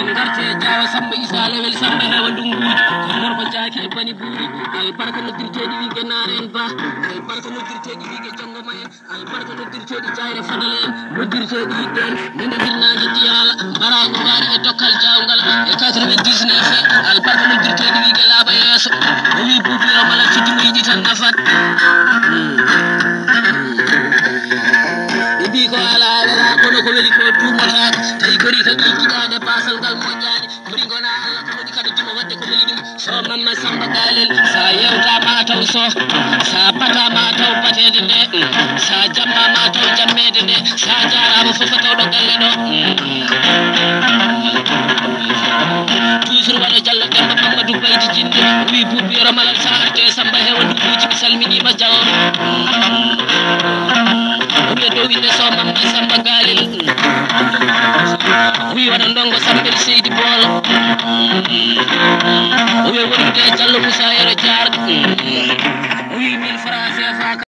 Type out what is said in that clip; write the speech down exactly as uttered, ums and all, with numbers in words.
Garte Jaawa Samba Isa Lewel Samba Hewa Ndunguuji. Gorko Jaaki e Bani Buuri. Albarka noddirteeɗi wiige Naaren Ba. Albarka noddirteeɗi wiige Jonngo Mayen. Albarka noddirteeɗi Jayre Fadal en. Noddirteeɗi yiɗɓe en. Nene Hirnaange Diyaala. Mbaraago Waari e Dokkal Jaawngal. E quatre-vingt-dix-neuf. Albarka noddirteeɗi wiige Laaɓa Yeeso. O wii Buubi Romala ciddi mo yiɗi tan nafat. Ɓe mbii ko alaa, alaa, kono ko weli ko duumotaako. Tawi gori kadi giɗaade baasal ngal moƴƴaani. Gori ngona Allah ko moƴƴi kadi jimo waɗde ko weli ɗum. So Mamma Samba Gaalel, sa yewta ma taw so, sa pata ma taw pateede nde, sa jamma ma taw jammeede nde, sa jaaraama fof ko tawɗo galle ɗo. Toujours waɗa Jallo Demba Mamadou Baydi Jinne, wi Buubi Yoro Malal sa arte Samba Hewa Ndunguuji, mi salminiima Jallo. Wiye dow inde so Mamma Samba Gaalel. Wi waɗa ndongo Sambel Seydi Boolo. Wi wonde Jallo Moussa Yero Diar. Wi mille francs C F A.